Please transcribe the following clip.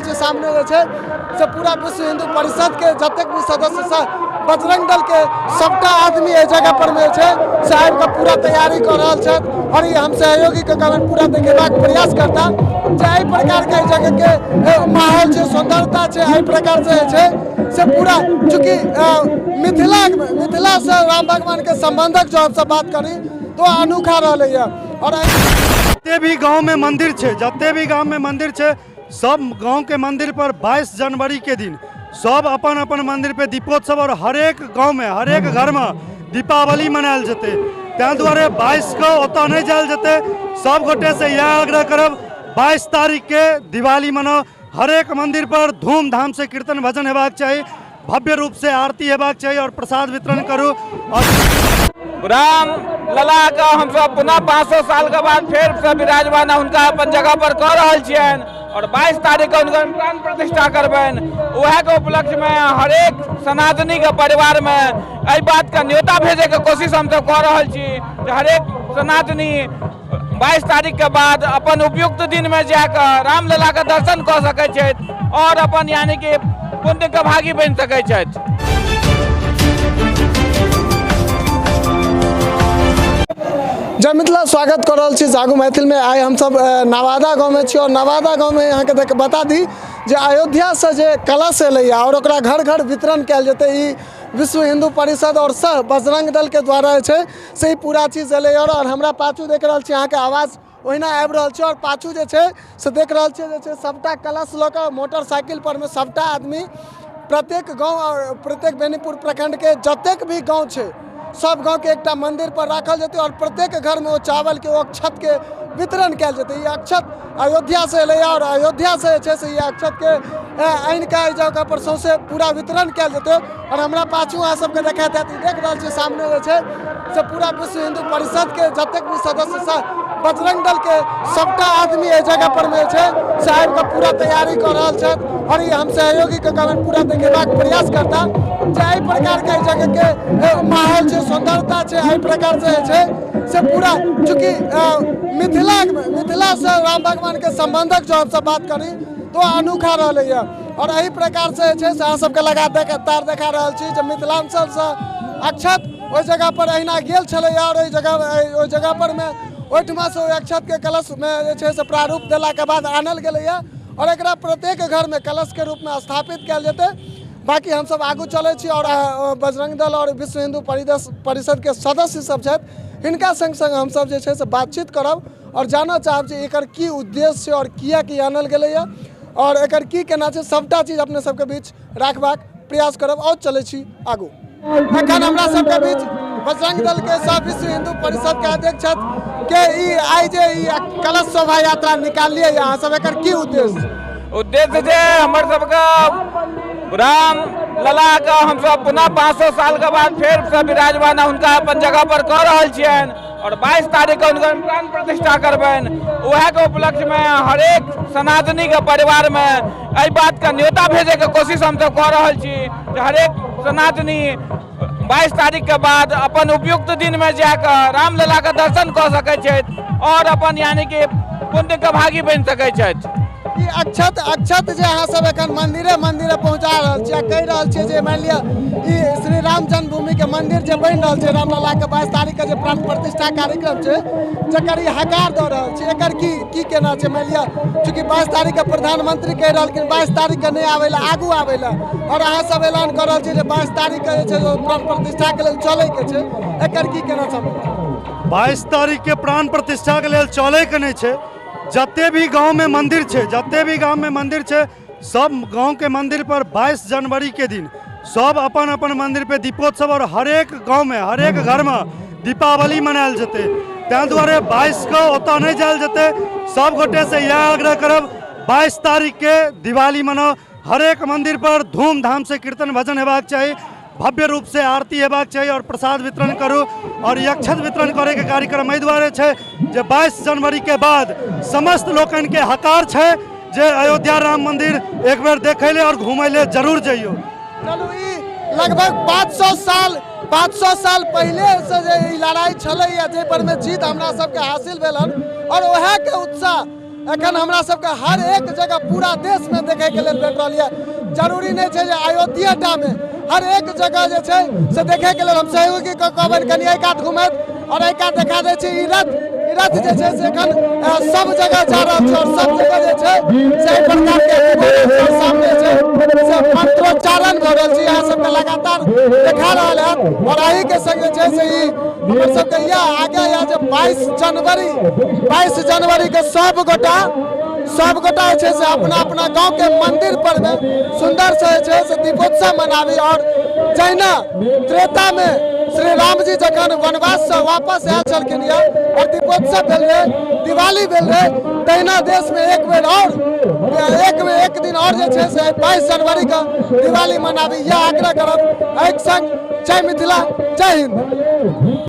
छियै सामने जे छै से पूरा विश्व हिन्दू परिषदके जतेक भी सदस्य सब बजरंग दलके सबटा आदमी एहि जगह पर मे छै से आबि कऽ पूरा तैयारी कऽ रहल छथि। आओर ई हम सहयोगीके कहबनि पूरा देखेबाक प्रयास करता जे एहि प्रकारके एहि जगहके माहौल छै, सुन्दरता छै, एहि प्रकारसँ जे छै से पूरा चूँकि मिथिलासँ राम भगवानके सम्बन्धक जो हमसब बात करी तो अनोखा रहलैए। आओर जते भी गाँवमे मन्दिर छै, जते भी गाममे मन्दिर छै, सब गाँवके मन्दिर पर 22 जनवरी के दिन सब अपन अपन मन्दिर पे दीपोत्सव और हरेक गाँवमे हरेक घरमे दीपावली मनायल जेतै। ताहि दुआरे 22 के ओतऽ नहि जायल जेतै। सब गोटेसँ इएह आग्रह करब 22 तारीख के दिवाली मनाउ, हरेक मन्दिर पर धूमधाम से कीर्तन भजन हेबाक चाही, भव्य रूप से आरती हेबाक चाही और प्रसाद वितरण करू। और राम लला के हमसब पुनः 500 साल के बाद फेर से विराजमान हुनका अपन जगह पर कऽ रहल छियनि और 22 तारीख के हुनकर प्राण प्रतिष्ठा करबनि। उएह के उपलक्ष्य में हरेक सनातनी के परिवार में एहि बात के न्योता भेजे के कोशिश हमसब कऽ रहल छी जे हरेक सनातनी 22 तारीख के बाद अपन उपयुक्त दिन में जाकऽ रामलला के दर्शन कऽ सकै छथि और अपन यानी कि पुण्य के भागी बनि सकै छथि। जय मिथिला, स्वागत कर रहल छी जागू मैथिल में। आइ हमसब नवादा गाँव में छी और नवादा गाँव में अहाँके देख बता दी जे अयोध्या से जे कलश एलैया और ओकरा घर घर वितरण कयल जेतै, ई विश्व हिंदू परिषद और सह बजरंग दल के द्वारा जे छै से ई पूरा चीज एलैया। और हमरा पाछू देख रहल छी अहाँके आवाज ओहिना आबि रहल छै और पाछू जे छै से देख रहल छियै जे छै सबटा कलश लऽ कऽ मोटरसाइकिल पर मे सबटा आदमी प्रत्येक गाँव और प्रत्येक बेनीपुर प्रखंड के जतेक भी गाँव छै सब गाँव के एकटा मंदिर पर राखल जेतै और प्रत्येक घर में ओ चावल के ओ अक्षत के वितरण कयल जेतै। ई अक्षत अयोध्या से एलैया और अयोध्या से जे छै से ई अक्षत के आनि कऽ एहि जगह पर सौंसे पूरा वितरण कयल जेतै। और हमरा पाछू अहाँ सबके देखाइत हैत, ई देख रहल छियै सामने जे छै से पूरा विश्व हिंदू परिषद के जतेक भी सदस्य सब बजरंग दल के सबटा आदमी एहि जगह पर मे छै से आबि कऽ पूरा तैयारी कऽ रहल छथि। और ई हम सहयोगीके कहबनि पूरा देखेबाक प्रयास करता जे एहि प्रकारके एहि जगहके माहौल छै, सुन्दरता छै, एहि प्रकारसँ जे छै से पूरा चूँकि मिथिलासँ राम भगवानके सम्बन्धक जो हमसब बात करी तो अनोखा रहलैए। और एहि प्रकारसँ जे छै से अहाँ सबके लगातार देखा रहल छी जे मिथिलाञ्चलसँ अक्षत ओहि जगह पर अहिना गेल छलैए और ओहि जगह पर मे ओहिठुमासँ ओहि अक्षतके कलशमे जे छै से प्रारूप देलाके बाद आनल गेलैए और एकरा प्रत्येक घरमे कलशके रूपमे स्थापित कयल जेतै। बाकी हमसब आगू चलै छी और बजरंग दल और विश्व हिंदू परिषदके सदस्य सब छथि, हिनका संग संग हमसब जे छै से बातचीत करब और जानऽ चाहब जे एकर की उद्देश्य छै और किएक ई आनल गेलैए और एकर की केना छै, सबटा चीज अपने सबके बीच राखबाक प्रयास करब। और चलै छी आगू। एखन हमरा सबके बीच बजरंग दल के सब विश्व हिंदू परिषद के अध्यक्ष छथि के ई आइ जे ई कलश शोभा यात्रा निकाललियै अहाँ सब, एकर की उद्देश्य? उद्देश्य जे हमर सबके राम लला के हमसब पुनः 500 साल के बाद फेर से विराजमान हुनका अपन जगह पर कऽ रहल छियनि और 22 तारीख के हुनकर प्राण प्रतिष्ठा करबनि। उएह के उपलक्ष्य में हरेक सनातनी के परिवार में एहि बात के न्योता भेजे के कोशिश हमसब कऽ रहल छी जे हरेक सनातनी 22 तारीख के बाद अपन उपयुक्त दिन में जाकऽ रामलला के दर्शन कऽ सकै छथि और अपन यानी कि पुण्य के भागी बनि सकै छथि। ई अक्षत अक्षत जे अहाँ सब एखन मंदिरे मंदिरे पहुँचा रहल छी आ कहि रहल छियै जे मानि लिअ ई श्री राम जन्मभूमि के मंदिर जे बनि रहल छै, रामलला के 22 तारीख के जे प्राण प्रतिष्ठा कार्यक्रम छै जकर ई हकार दऽ रहल छै, एकर की की केना छै? मानि लिअ चूँकि 22 तारीख के प्रधानमंत्री कहि रहलखिन 22 तारीख के नहि आबै लए, आगू आबै लए, और अहाँ सब ऐलान कऽ रहल छियै जे 22 तारीख के जे छै प्राण प्रतिष्ठा के लेल चलै के छै, एकर की केना छै? 22 तारीख के प्राण प्रतिष्ठा के लेल चलै के नहि छै। जते भी गाँव में मंदिर छै, जते भी गाँव में मंदिर छै, सब गाँव के मंदिर पर 22 जनवरी के दिन सब अपन अपन मंदिर पे दीपोत्सव और हरेक गाँव में हरेक घर में दीपावली मनायल जेतै। ताहि दुआरे 22 के ओतऽ नहि जायल जेतै। सब गोटेसँ इएह आग्रह करब 22 तारीख के दिवाली मनाउ, हरेक मंदिर पर धूमधाम से कीर्तन भजन हेबाक चाही, भव्य रूप से आरती हेबाक चाही और प्रसाद वितरण करू। और ई अक्षत वितरण करैके कार्यक्रम एहि दुआरे छै जे 22 जनवरी के बाद समस्त लोकनि के हकार छै जे अयोध्या राम मंदिर एक बेर देखै ले और घूमै ले जरूर जइयौ। चलू, ई लगभग 500 साल पहिले से जे ई लड़ाई छलैया जाहि पर में जीत हमरा सबके हासिल भेल हन और वएह के उत्साह एखन हमरा सबके हर एक जगह पूरा देशमे देखैके लेल भेट रहल यऽ। जरूरी नहि छै जे अयोध्येटामे, हर एक जगह जे छै से देखैके लेल। हम सहयोगी के कहबनि कनि एहि कात घुमैत आओर एहि कात देखा दै छी। ई रथ जे छै से एखन सब जगह जा रहल छै आओर सब जगह जे छै से एहि प्रकारके और सामने छै से मंत्रोच्चारण भऽ रहल छै। अहाँ सबके लगातार देखा रहल हैत। आओर एहि के संग जे छै से ई हमर सबके इएह आगे यऽ जे 22 जनवरी, 22 जनवरी के सब गोटा जे छै से अपना अपना गांव के मंदिर पर में सुंदर से जे छै से दीपोत्सव मनाबी। और जहिना त्रेता में श्री राम जी जखन वनवास से वापस आयल छलखिन यऽ और दीपोत्सव भेल रहे, दिवाली भेल रहे, तहिना देश में एक बेर और एक बेर एक दिन और जे छै से 22 जनवरी के दिवाली मनाबी, यह आग्रह करब। एक संग जय मिथिला, जय हिंद।